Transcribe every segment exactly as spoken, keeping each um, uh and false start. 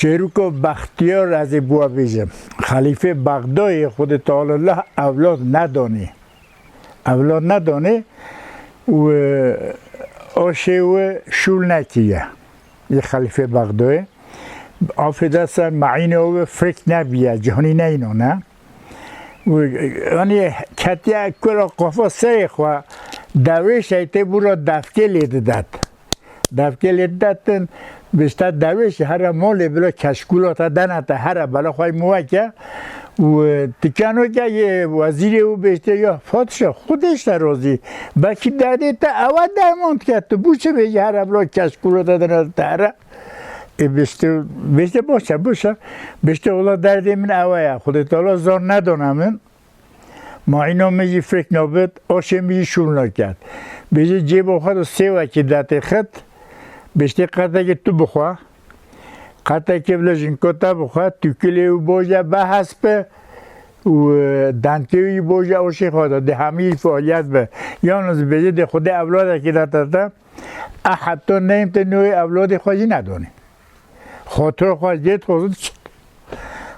Çêriko Bextiyar ez ê bi we bêjim. Xelîfê Bexdayê Xwedê Teala leh ewlad nedanê. Ewlad nedanê û aşê wê şûl nekiriye. Yê Xelîfê Bexdayê. Afê de ser meîna wê fik nebiye, cihanî neynon e. Û, yanî ketiye kura kafa serê xwe, dewêşê tê bûra defkê lê didet. Defkê lê didetin, bişte dewêşê here malê bila keşkûla te dene te here bela xwe mû weke û tikano ke yê wezîrê û bêştê ya padşa Xwedê ji te razî. Belkî derdê te ewe derman dike, tu bû çi bêjî here bila keşkûla te dene te here. Ê bişte, bişte boş e, boş e. Bişte wela derdê min ewe ye. Xwedê Teala zor nedana min. Maîna min jî fik nabit, aşê min jî şûl naket. Bêje cêba xwe de sêwekî detê xit. Biştê qetekê tu bixwe. Qetekê bila jinko te bixwe. Tûkilê û boje be hespe. Û, e, dendkê wî boje aşê xwe de. Dê hemî faaliyet be. Yalnız bêje dê Xwedê evladekî dete te. E heta neyim te nûyê evladê xwe jî nedonî. Xatir xwe jê dixwazin çit.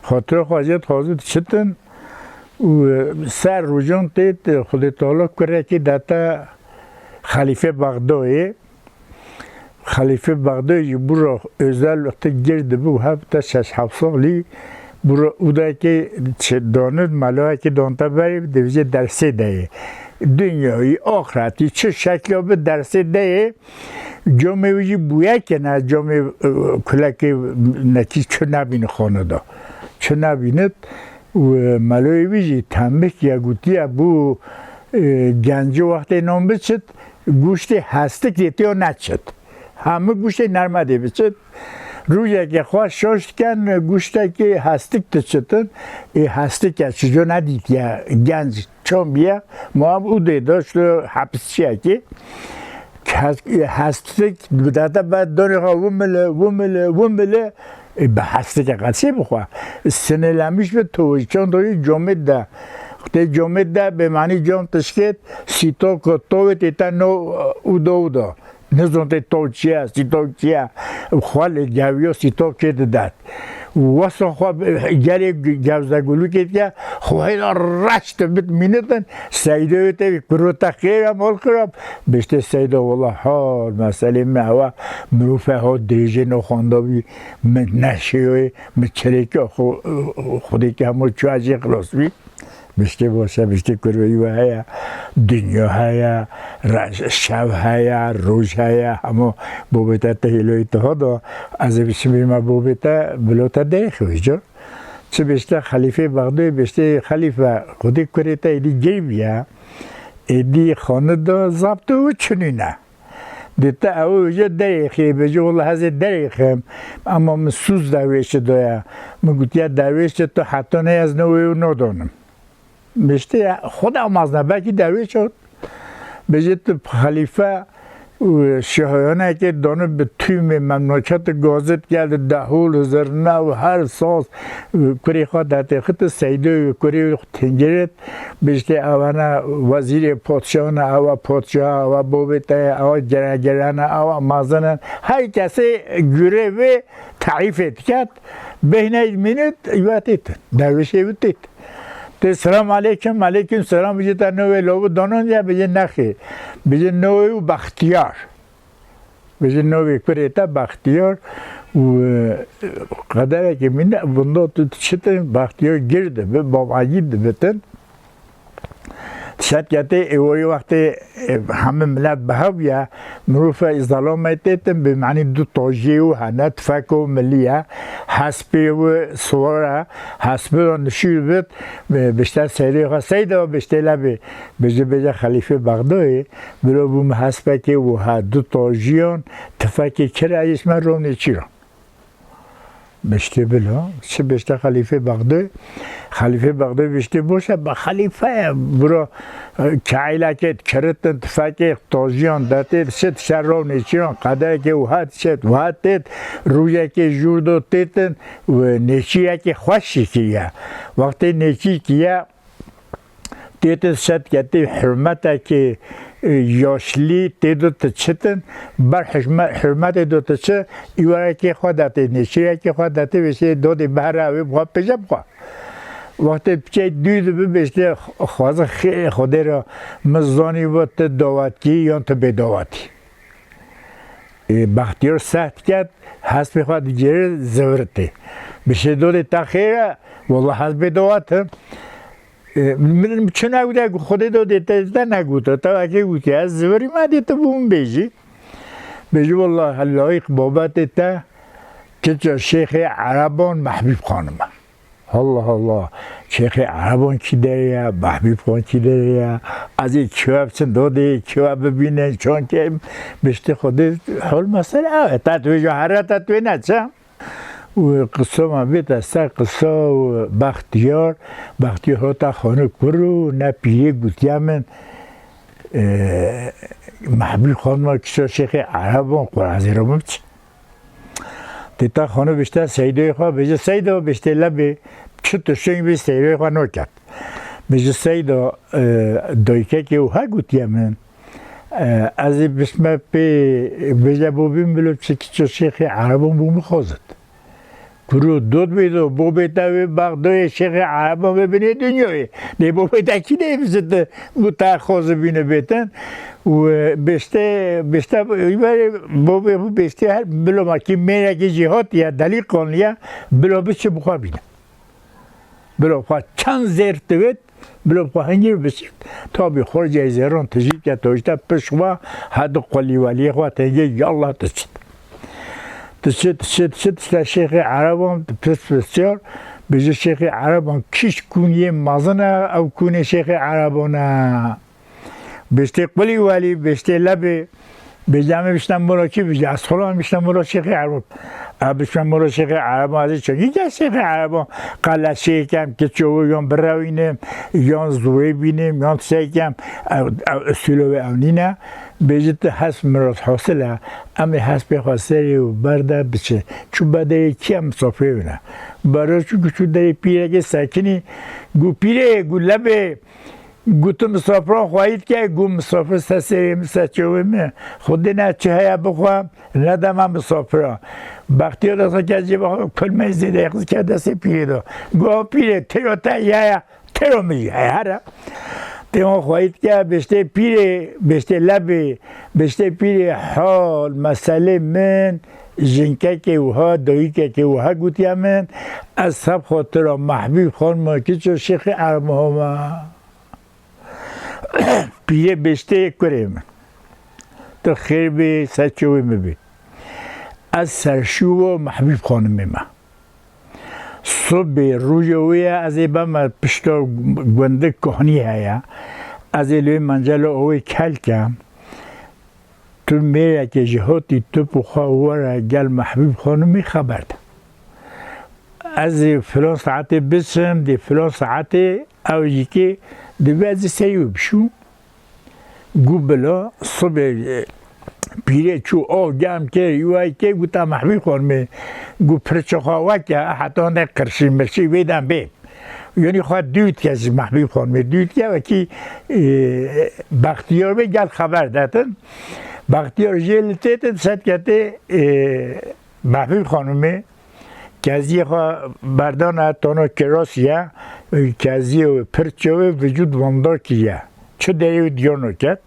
Xatir xwe jê dixwazin çitin. Û ser rojan tê Xwedê Teala kurekî dete Xelîfê Bexdayê. Xelîfê Bexdayê jî bûra özel wextê gir dibi û hevta şeş heft salî. Bûra ûdekê çi danit, melayekî dante berê, divêje dersê de yê. Dinyayî, axretî, çi şekla bi dersê de yê. Camê wî jî bûyekê ne, camê, e, kulekê nekî çi nebînî xane de. Çi nebînit û, e, melayê wî jî temik ya gotiye bû, e, gencî wextê nan biçit, goştê hestik yê têya neçit. Hemû goştê nerme dê biçit. Rojekê xwe şaş diken, goştekê hestik diçitin. Ê hestike çijo nedîtiye genc çon biye, ma û dê de şlo hepisçiyekê. Hes-, hestik bidete ber donê xwe wimile, wimile, wimile. Ê bi hestike qeçê bixwe. Sinêlemiş bi to çon doyî comê de. Tê comê de bê manî com tişkêt, sîtoko towê tê te no û do û do. Nizon tê tov çi ye, sîtov çi ye. Xwe lê gewiyo sîtov kê didet. Wesa xwe gelê gewzegulûkê dike, xwe hêla reş dibit mînitin, Seydoyê tê kuro te xêr e, mal xirab. Biştê Seydo, wela hal meselê min ew e, mirov e ha dirêjê nexwanda bî, min neşêyoyê, min çirêkê xwe, Xwedêkê hemû çûya jê xilas bî. Biştê baş e, biştê kurveyî we heye, dinya heye, re-, şev heye, roj heye, hemû bobê te te hêloyê te ha da, ez ê biçim bême bobê te, bilo te derêxê wê ca. Çi bişte Xelîfê Bexdayê, biştê Xelîfe, Xwedê kurê te êdî gêr bîye, êdî xanî da zapt û çinîne. Dê te ew ê derêxê, bêje, wela ez ê derêxim, ema min sûz derwêşê daye. Min gotiye, derwêşê tu heta ne ez ne wê û nadonim. Bêjte, Xweda mezne, belkî derwêş ot. Bêje, tu xelîfe û şahiyanekê dane bi tûmê memleketê gazet geldi, dehol, zirne û her saz, kurê xwe dertêxit, Seydo kurê xwe têngirêt. Bêjte, ewe ne wezîrê padşah ne, ewe padşah, ewe bobê te ye, ewe geregere ne, ewe mezin in. Her kesê gurê vê teîfê diket, bêhne mînit, wê têtin. Derwêşê wî têt. Tê, selam aleykum, aleykum selam, bêje te navê lawê danon ya, bêje nexê. Bêje navê wî Bextiyar. Bêje navê kurê te Bextiyar û, e, qederekê mîne, bunda tu çitin Bextiyar gir dibi, babagî dibitin. Şetketê êwarî wextê, e, hemî milet bi hev ye, mirov e îzalamê têtin, bi manî du tojiyê û hene, tifeko milî ye, hespê û siwar e, hespê de nişî bit, e, bişte seyrê xwe seyda biştê lebê, bêje, bêje Xelîfê Bexdayê, bilo bû min hespekê û ha du tojiyan, tifekê kir e, yê ji me ronê çî re. Biştê bila, çi bişte Xelîfê Bexdê? Xelîfê Bexdê biştê boş e, be xelîfe ye, bira, e, keylekê kiritin, tifekê tojiyan detê, şit şer ro nêçîran, qederekê wiha şit, wiha têt, rûyekê jûr do têtin, û nêçîyekê xweş jî kiriye. Wextê nêçî kiriye, têtin şet ketê hurmetekê, e, yaşlî tê do tu çitin, ber hişme-, hurmetê do tu çi, îwarekê xwe de tê, nêçîrekê xwe de tê, vêşê dodê behra wê bixwe pêje bixwe. Wextê piçek dûr dibi, bêştê xwaze xê-, Xwedê re, min zanî bo tu dawet kî yan tu bêdawetî. E, Bextiyar seht ket, hespê xwe digêre zivirtê. Bişê dodê te xêr e, wela ez bêdawet im. E, min çi negûte ku Xwedê dodê te, te negûte, te wekê gûtiye, ez zivirî me dê tu bû min bêjî. Bêjî, wela layîq babetê te kiça Şêxê Ereban Mehbîb Xanim e. Allah Allah. Şêxê Ereban kî derê ye, Mehbîb Xan kî derê ye? Ez ê kiwe biçin dodê, kiwe bibînin, çankê biştê Xwedê hol mesele ew e. Te tu bêje here, te tu ne çi? Û qisa me bête ser qisa û Bextiyar, Bextiyar hata xanû kur û ne pîrê gutiye min, e, Mehbîb Xan ma kiça Şêxê Ereban, qurazê re min biçin. Tê ta xanû bişte Seydoyê xwe, bêje, Seydo, biştê lebê, çi tu şing bî Seydoyê xwe noket. Bêje, Seydo, e, dayikekê wiha gotiye min, e, ez ê bişme pê, bêje, bo bîn bilo çi kiço Şêxê Erebon bû min xozit. Kuro dot bê do, bo bê te wê Bexdoyê Şêxê Erebon bê binê dinyayê. Lê bo bê te kî nê bizit, bu te xozibîne bêtin. Û, e, bêşte, bêşte, bo bê bu bêşte her bilo ma kî mêrekê jî hatiye, delî qanliye, bilo bi çi bixwe bîne. Bilo xwe çend zêr divêt, bilo xwe hingî biçît. Tabî xorcê zêran tijî ke to işte piş xwe, hedi qulî weliyê xwe tengê, yallah tu çit. Tu çit, tu çit, tu çit, işte Şêxê Ereban, pis pisyar, bêje Şêxê Ereban kîş kûniyê mezin e, ew kûnê Şêxê Ereban e. Bêştê qulî welî, bêştê lebê, bêje em ê bişne mora kî, bêje ez xulam bişne mora Şêxê Ereban. Ez bişme mora Şêxê Ereban, ez ê çekî ke Şêxê Ereban, qeleşê kem, kiço wê yan birewînim, yan zûrê bînim, yan tiştekî kem, ew, ew usûlo wê ew nîne. Bêje tu hesp miras hasil e, em ê hespê xwe serê û berde biçe. Çû be derê kî ye, misafirê wê ne. Bero çû ku çû derê pîrekê sekinî, gu pîrê, gu lebê, Gu tu misafiran xweyî dike, gu misafir ser serê min, ser çavê min. Xwedê ne çi heye bixwe, nede me misafiran. Bextiyar dest xwe kir cêba xwe, kulmeyê zêde yek zî kir destê pîrê de. Gu, "A pîrê, têro te heye, têro min jî heye, here." Tê wan xweyî dike, bêştê pîrê, bêştê lebê, bêştê pîrê hal, meselê min, jinkekê wiha, dayikekê wiha gotiye min, ez seb xwe tu ra Mehbûb Xanima kiço Şêxê Ermihoma. Pîrê bêştê kurê min. Tu xêr bê, ser çavê min bê. Ez serşûva Mehbûb Xanimê me. Sibê rojê wê ye, ez ê beme pişta gundik kahnî heye. Ez ê li wê mencela owê kel kem. Tu mêrekê ji hatî tu bi xwe were gel Mehbûb Xanimê xeber de. Ez ê filan saetê biçim, dê filan saetê ew jî kê dibe ez ê serî wê bişûm. Gu bila sibê, e, pîrê çû av germ kir, yuway kê, gu ta Mehbûb Xanimê, gu pirça xwe weke, heta hindek qirşî mirşî vê dem bê. Yanî xwe dû dike ji Mehbûb Xanimê, dû dike wekî, e, Bextiyar bê gel xeber detin. Bextiyar jê li têtin sedketê, e, Mehbûb Xanimê keziyê xwe berdana tona kirasî ye, keziyê wê pirçe wê vücûd vandar kiriye. Çi derê wê diyar naket.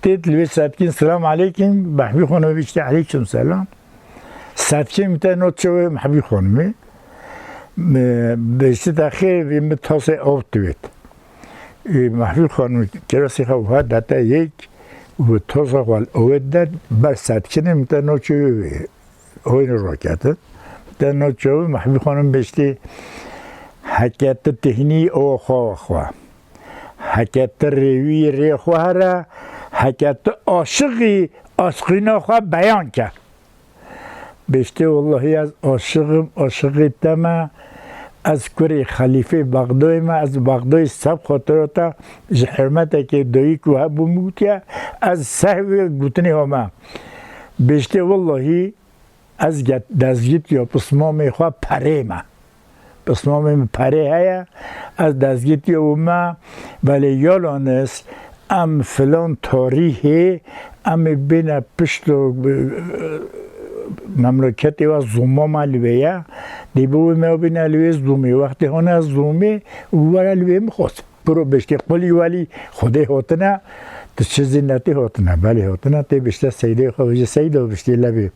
Têt li wê sedkin, "Selam aleykum." Mehbûb Xanimê bişte, "Aleykum selam." Sedkin te no çi wê Mehbûb Xanimê. Me, bêşte te xêr vê min tasê av divêt. Ê, Mehbûb Xanim kirasê xwe wiha dete yek û tasa xwe li owê de ber sedkinê min te no çi wê. Oyun roketin. Te no çawi Mehbûb Xanim bêştê, heke tu tihnî o xwe xwe. Heke tu rêwî rê xwe here, heke tu aşiqî aşqîna xwe beyan ke. Bêştê wellahî ez aşiq im, aşiqê te me. Ez kurê Xelîfê Bexdayê me, ez Bexdayê seb xatira te ji hurmetekê dayik û hebû min gotiye, ez sehwê gotinê xwe me. Bêştê wellahî Ez get-, destgîtiya pismamê xwe perê me. Pismamê min perê heye, ez destgîtiya û me, belê yalanis, Em filan tarîhê em ê bêne pişto, e, memleketê we zûma me li wê ye. Dê bi wê me bîne li wê zûmê. Wextê hone zûmê û were li wê mixwaz. Kuro biştê qulî welî Xwedê hotine, tu çi zinnetî hotine, belê hotine, tê bişte seydê xwe bêje, seydo biştê lebê.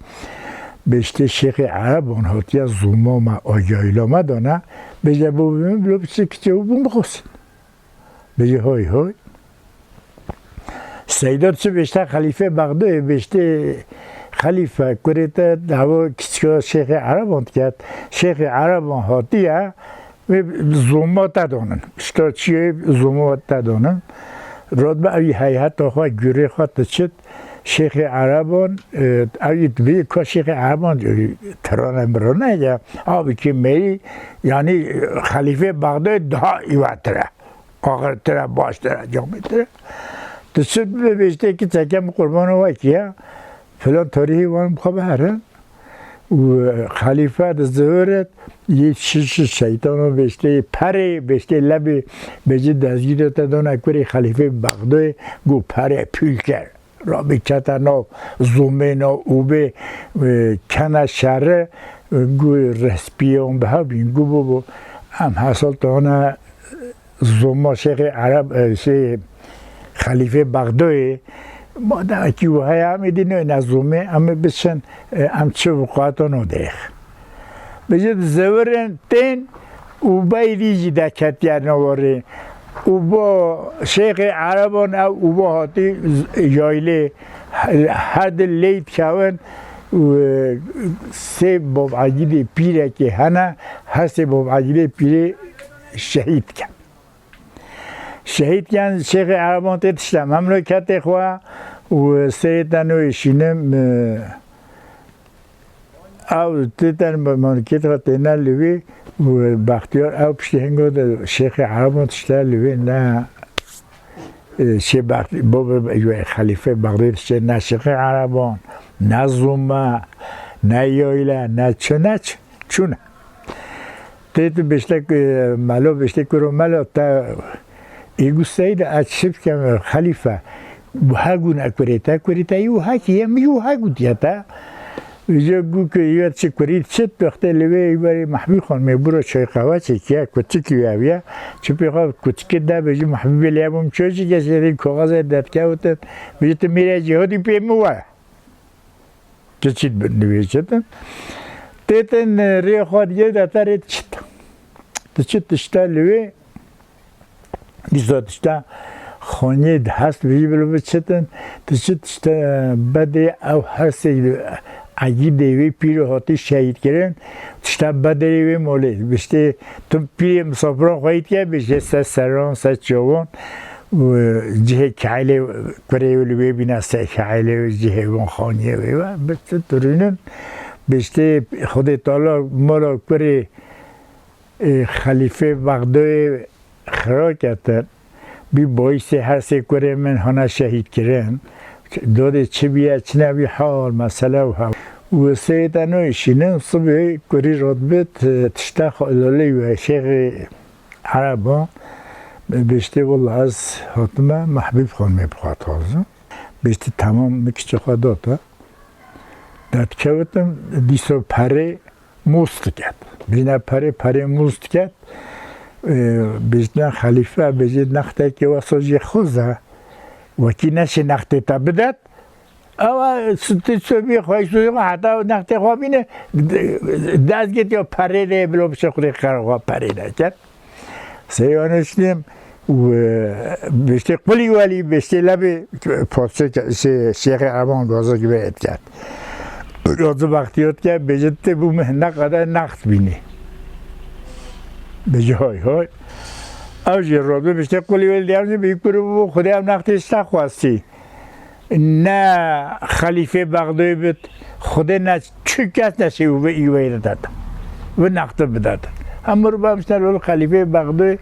Biştê Şêxê Erebon hatiye zûma me, agahîla me dane, bêje bo bi min, bilo biştê kiçê û bû mixwaz. Bêje hoy hoy. Seyda çi bêşte xelîfê Bexdayê bêştê xelîfe kurê te dawa kiçika Şêxê Erebon diket. Şêxê Erebon hatiye wê zûma te donin. Pişta çiyê zûma te donin. Rotbe ew heyheta xwe, gurê xwe diçit. Şêxê Erebon, e, ew dibê ka Şêxê Erebon, e, tirane mirane ya. Abi ki meyî, yani, e, xelîfê Bexdayê daha îwetir e. Axirtir e, baştir e, camêtir e. Tu çi bibêjtê ki çeke min qurbana we kiye, filan tarîhî wan bi xwe biherin. Û xelîfe di ziviret, yê şiş şeytano bêştê perê, bêştê lebê, bêjî dezgîrê te dana kurê xelîfê Bexdayê, gu perê pîl ker. Rabî kete nav zûmê nav ûbê, e, kene şerre, e, gu respiyon biha bîn, gu bibo, em hesal tane zûma Şêxê Ereb, e, şey, Xelîfê Bexdoyê, mademekî wiha ye, em ê dî neyne zûmê, em ê biçin, e, em çi vuqato no derêx. Bêje di zewirin tên û beydî jî deketiye nawarê. Û bo Şêxê Ereban ew û bo hatî z-, yaylê, her di lê dikevin û, e, sê Bab Egîdê pîrekê hene, her sê Bab Egîdê pîrê şehîd dikin. Şehîd ken Şêxê Ereban tê tişte memleketê xwe û serê te nû şînim, e, ew tê te memleketê xwe têne li wê û Bextiyar ew piştî hingo de Şêxê Ereban tişte li wê ne, e, şê Bext-, bo be, be, Xelîfê Bexdê tişte ne Şêxê Ereban, ne zûme, ne yayle, ne çi, ne çi. Çûne. Tê tu biştek, e, melo biştek kuro melo te ê gu seyde ez çi bikem xelîfe. Wiha gûne kurê te, kurê te yû hekî ye, min yû hek gotiye te. Ji gu ku yê çi kurî çi wextê li wê berê Mehbî Xanimê bûro çay qehwe çekiye, kuçikî wî ev ye. Çi pê xwe kuçikê de bêjî Mehbî bê lê bûm çöjî geçirî kaxezê derkewtin. Bêjî tu mîre cîhodî pê min we. Çi çît bi nivêjit. Têtin rê xwe diye de te rê diçit. Diçit tişta li wê, dîsa tişta xonyê di hest bijî bilo biçitin. Diçit tişta bedê ew her sê egîdê wê pîro hatî şehîd kirin. Tişta bedê wê molê. Biştê tu pîrê misafiran xwe yî dike, bêje se seran, se çawan. Û cihê keylê kurê wê li wê bîne se keylê wê cihê wan xaniyê wê ve. Bi tu durînin, biştê Xwedê Teala mala kurê, e, Xelîfê Bexdoyê xira ketin. Bî boîsê her sê kurê min hana şehîd kirin. Dodê çi bîye, çi nebî hal, mesele û hev. Û seyê te nû şînin, sibê kurî rot bit, tişta xwe lolê wê şêxê Ereba, bêjtê, wela ez hatime Mehbîb Xanimê bi xwe dixwazim. Bêjtê, temam, min kiçê xwe da te. Derkevitim, dîsa perê mûz diket. Bîne perê, perê mûz diket. Ê, bêjtine xelîfe, bêjê nextekê wesa jê xweze. Wekî neşê nextê te bidet. Ewa, tu ço bî xwe, tu heta nextê xwe bîne, dest getiya perê de, bilo bişe xurê xera xwe perê de ket. Seyvaniştim û, e, biştê qulî welî, biştê lebê parçe ke-, şey, Şêxê Ereban gaza gibi et ket. Gazi Baxtiyar ke, bêje te bû me ne kadar next bînî. Bêje hay hay. Ew jî rotbe biştê qulî welî diyar jî bî kuru bû, Xwedê ev nextê işte xwestî. Ne xelîfê Bexdayê bit, Xwedê ne çi kes neşê û vê îweyre date. Vê nexte bidate. Hemû rû bamşte lol xelîfê Bexdayê,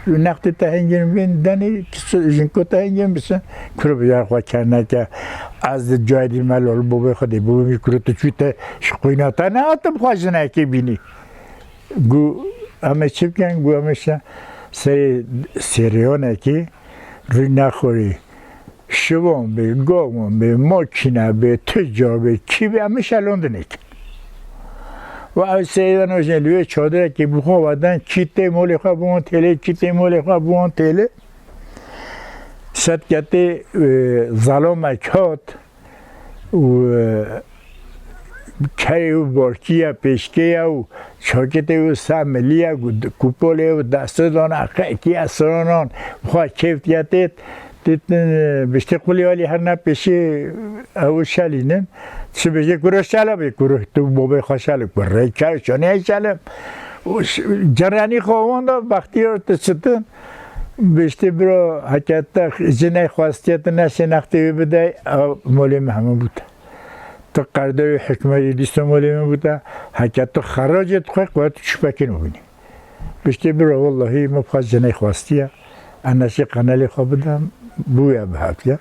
nextê te hingên bên denê, jinko te hingên bişin, kuro bijar xwe kerneke, ez di cayê dî me lol bobê Xwedê bobê min kuro tu çû te ji qoyna te nehatim xwe jinekê bînî. Gu em ê çi bikin? Gu em ê şe-, serê serêyanekê rûy nexorî. Şivan bê, gawan bê, makîne bê, tucar bê, kî bê, em ê şelon dinêkin. Û ew seydan û jin li wê çadirekê bi xwe ve den, kî tê molê xwe bi wan têlê, kî tê molê xwe bi wan têlê. Sedketê, e, zalamek hat û, e, kerê û barkî ye, pêşkê ye û çaketê û semilî ye, gu-, kupolê û destê dana, qekiye siranan, xwe kêf diye têt, têt, e, biştê qulî alî her ne pêşî ew şelînin. Çi bêje, kuro şele bê, kuro tu bobê xwe şele, kuro rê ker şonê şele. Û ş-, cerenî xwe wan da bextiyar tu çitin. Biştê bira heke te jinê xwestiye tu neşê nextê wê bidey, ew molê me hemû bûte. Tu qerdarê hikûmetê dîsa molê me bûte. Heke tu xeracê dixwe, qewet tu çûpekên û bînî. Biştê bira wellahî me bixwe jinê xwestiye. Ez neşê qenelê xwe bidem, bûye bihatiye.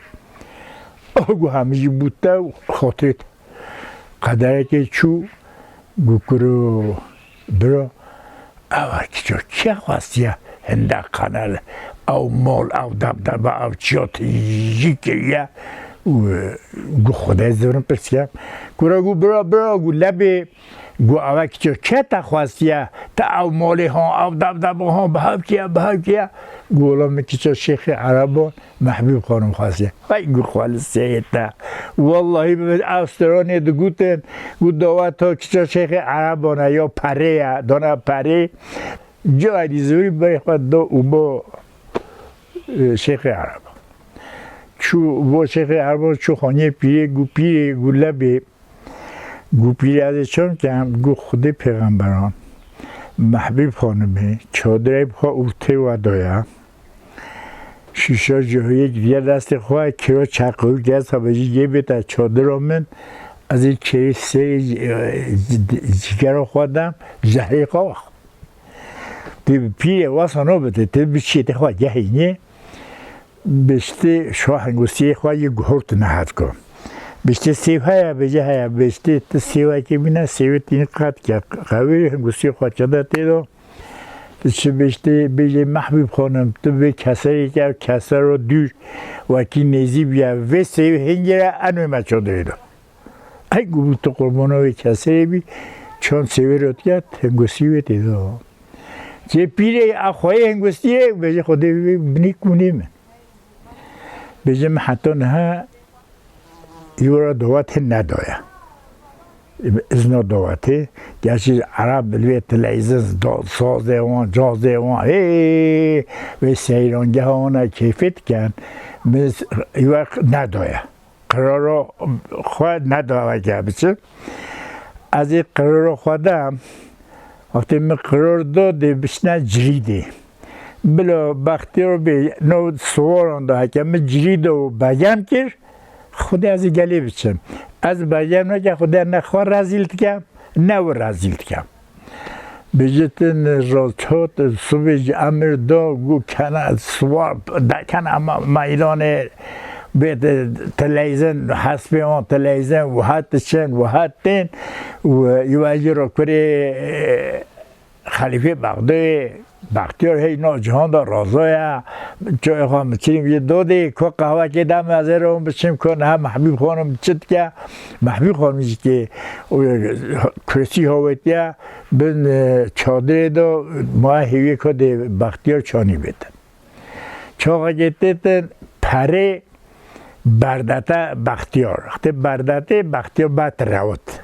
Ew gu hemî jî bûte û xatirê te. Qederekê çû, gu kuro bira, ew kiço kî xwestiye hinde qenel, ew mol, ew debdebe, ew çiya tu jî kiriye û gu Xwedê zivirin pirsiye. Kuro gu bira, bira gu lebê, gu ew kiço kê te xwestiye, te ew molê han, ew debdebe han, bi hev kiye, bi hev kiye. Gu wela min kiço Şêxê Ereban, Mehbûb Xanim xwestiye. Vay gu xweliseyê te. Wellahî bi ev stranê digutin, gu dawa to kiça Şêxê Ereban e, ya perê ye, dana perê. Cayî zûrî berê xwe da û bo, e, Şêxê Ereban. Çû bo Şêxê Ereban, çû xaniyê pîrê, gu pîrê, gu lebê. Gu pîrê ez ê çawa kem, gu Xwedê pêxemberan, Mehbîb Xanimê, çadirê bi xwe ortê we daye. Şîşa cihûyê giriye destê xwe, kiro çeqûyê dest xwe, bêjî yê bête çadira min, ez ê kêrî serê ci-, ci-, cigera xwe dem, zehrê xwe. Tu pîrê wesa nabite, tu biçî tê xwe gehînê, biştê şo hengustiyê xwe yê guhurt nehev ku. Biştê sêw heye, bêje heye, biştê tu sêwekê bîne, sêwê tînî qet ke, qewê hengustiyê xwe çede tê do. Tu çi biştê, bêje Mehbûb Xanim, tu vê keserê ke, kesero dûr, wekî nêzî bîye, vê sêwê hingê re enwê me çadirê do. Ey gu tu qurbana wê keseyê bî, çand sêwê re diket, hingusî wê tê de. Cê pîrê a xweyê hingustiyê, bêje Xwedê wê binî kûnê min. Bêje min heta niha yora dawetê nedaye. Izna dawetê, gerçî Ereb li wê tileyzin, da-, sazê wan, cazê wan, hê, wê seyrangeha wan a keyfê diken. Min wek nedaye. Qirara xwe neda weke biçim. Ez ê qirara xwe de, wextê min qirar da dê biçine Cirîdê. Bila Bextiyar bê no siwaran da heke min Cirîda û begem kir, Xwedê ez ê gelê biçim. Ez begem neke Xwedê ne xwe rezîl dikem, ne wî rezîl dikem. Bêje tu nêzan çot, sibê ji emir da, gu kene siwar, dekene me-, meydanê, bê te-, tileyzin, hespê wan tileyzin, wiha diçin, wiha tên, û yê wecî ro kurê, e, xelîfê Bexdayê, Bextiyar hey no cihan da raza ye, çayê xwe miçirîm yê dodê, ku qehwekê deme ez ê ro biçim, ku niha Mehbûb Xanim çi dike, Mehbûb Xanim jî kê, û kursî hawêtiye, bin, e, çadirê de ma hêviyê ku dê Bextiyar çanî bêtin. Çaxekê têtin perê berdete Bextiyar. Wextê berdetê Bextiyar be tirewit.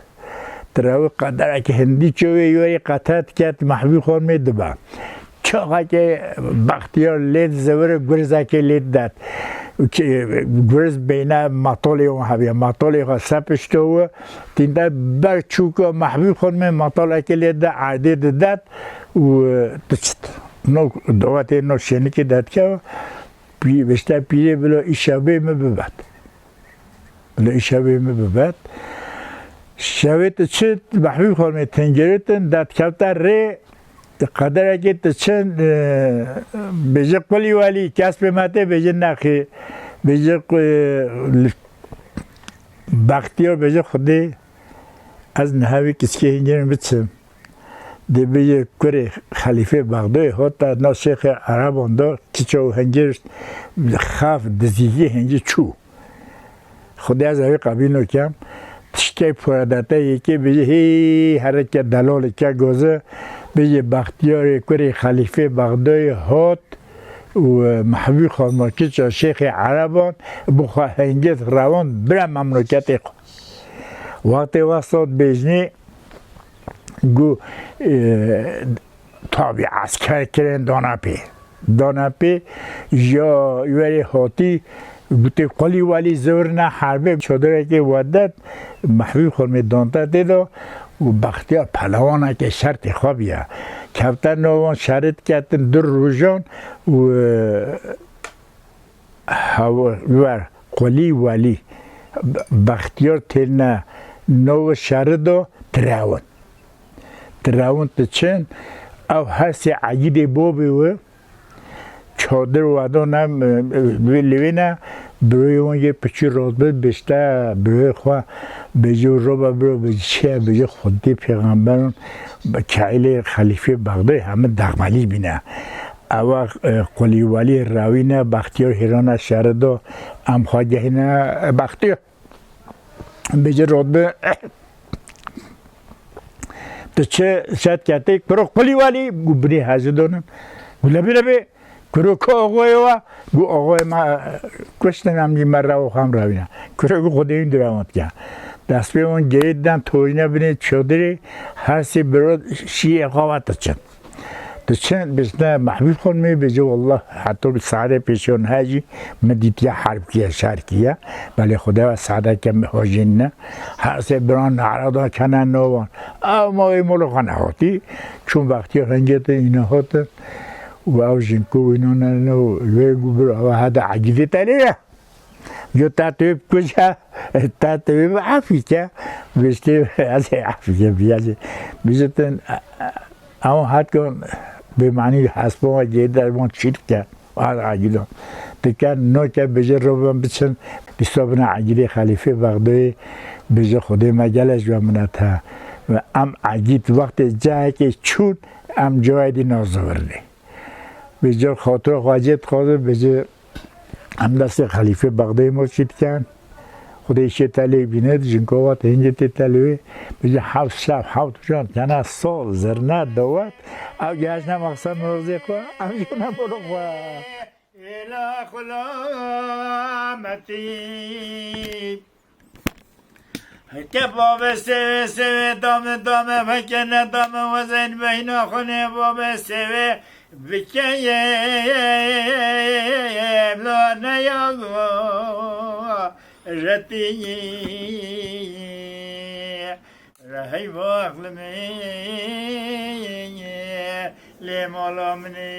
Tirewit qederekî hindî çewê yorî qetet ket Mehbûb Xanimê dibe. Çaxekê Bextiyar lê dizewire gurzekê lê didet. Ki-, gurz beyne matolê wan hebiye. Matolê xwe se pişto wi. Tînde ber çûka Mehbûb Xanimê matolekê lê de erdê didet û diçit. No dawetê no şênikê derkeve. Pî-, bişte pîrê bila îşa bê min bibet. Bila îşa bê min bibet. Şevê diçit, Mehbûb Xanimê tengeritin, detkevte rê, qederekê diçin, e, bêje qulî welî, kes pê me tê, bêje nexê, bêje qu-, e, Bextiyar bêje Xwedê, ez niha wê kiskê hingêrin biçim. Dê bêje kurê Xelîfê Bexdayê hota na Şêxê Ereban da kiça û hingêr xaf dizîgî hingî çû. Xwedê ez evî qebîl nokem. Tiştê puredete yekê bêjî hî hereke delalê ke goze bêjî Bextiyarê kurê Xelîfê Bexdayê hat û Mehbû Xormakiça Şêxê Ereban bi xwe hengêt rewand bira memleketê xwe. Wextê wesat bêjnî gu, e, tabî esker kirin dana pê. Dana pê ya werê hatî gotê qulî welî zewrine herbê çadirekê wedet Mehbûb Xurmê dante tê de û Bextiyar pelewaneke şertê xwe biya. Kevte navan şerit ketin du rojan û, e, Hew-, wer, qulî welî, Bextiyar têne nav şerê de tirewin. Tirewin ti çin, ew hersê Egîdê babê wê, çadir wedane, e, e, li wê ne, birayê wan yê piçî rotbir bişte, birayê xwe bêje, roba biro, bêje çi ye, bêje Xwedê pêxemberan, keylê xelîfê Bexdayê heme dexmelî bîne. Ewa, e, qulî welî rewîne, Bextiyar hêrana şerê de, em xwe gehîne, e, Bextiyar. Bêje rotbe, tu çi şet ketê, kuro qulî welî, gu binê hezî donin. Gu lebî lebî, kuro ku oxoyê wa, gu oxoyê me, e, kuştin em jî me rew xam rewîne. Kuro gu Xwedê wî direwand ke. Destpê wan geyê den tojne binê çadirê, hersê biro şîyê xwe ve tu çin. Tu çi bişne Mehbûb Xurmê bêje, wallah, heta bi saetê pêşiyan he jî min dîtiye herb kiye, şer kiye. Belê Xwedê ve saeteke min hojîn ne. Hersê biran nara da kene novan. Ew ma wê molo xwe nehatî. Çûn Bextiyar hingê te îne hatin. Û ew jin ku wîno ne, ne, wê gu bir ew hede Egîdê te lê ye. Yo, ta tu kuja, ta tu bi afî ke. Biştê, ez ê afî ke, biyazê. Bijitin, ew hat kon, bi manî hespo gê derman çîr ke. Ar Egîdo. Diken no ke bêje roben biçin, dîsa bina Egîdê xelîfê Bexdayê bêje Xwedê me gele ji we minet he. Ve em Egîd wextê cahekê çûn, em cahê dî nazivirnê. Bêje xatira xwe cê dixwaze, bêje Em destê xelîfê Bexdayê me çî dikin. Xwedê şê te lê bîne, jinka we te hingê tê te lê wê. Bêje heft şev, heft rojan kene sal, zirne, dewet. Ew gehişne mexsem rozê xwe, em jî ne bolo xwe. Êla xulametî. Heke bavê sêvê, sêvê dame, dame vekene, dame wezên beyna xwe nê bavê sêvê bikeye, la neya retî. Rehey vaxlimê lê mala minê.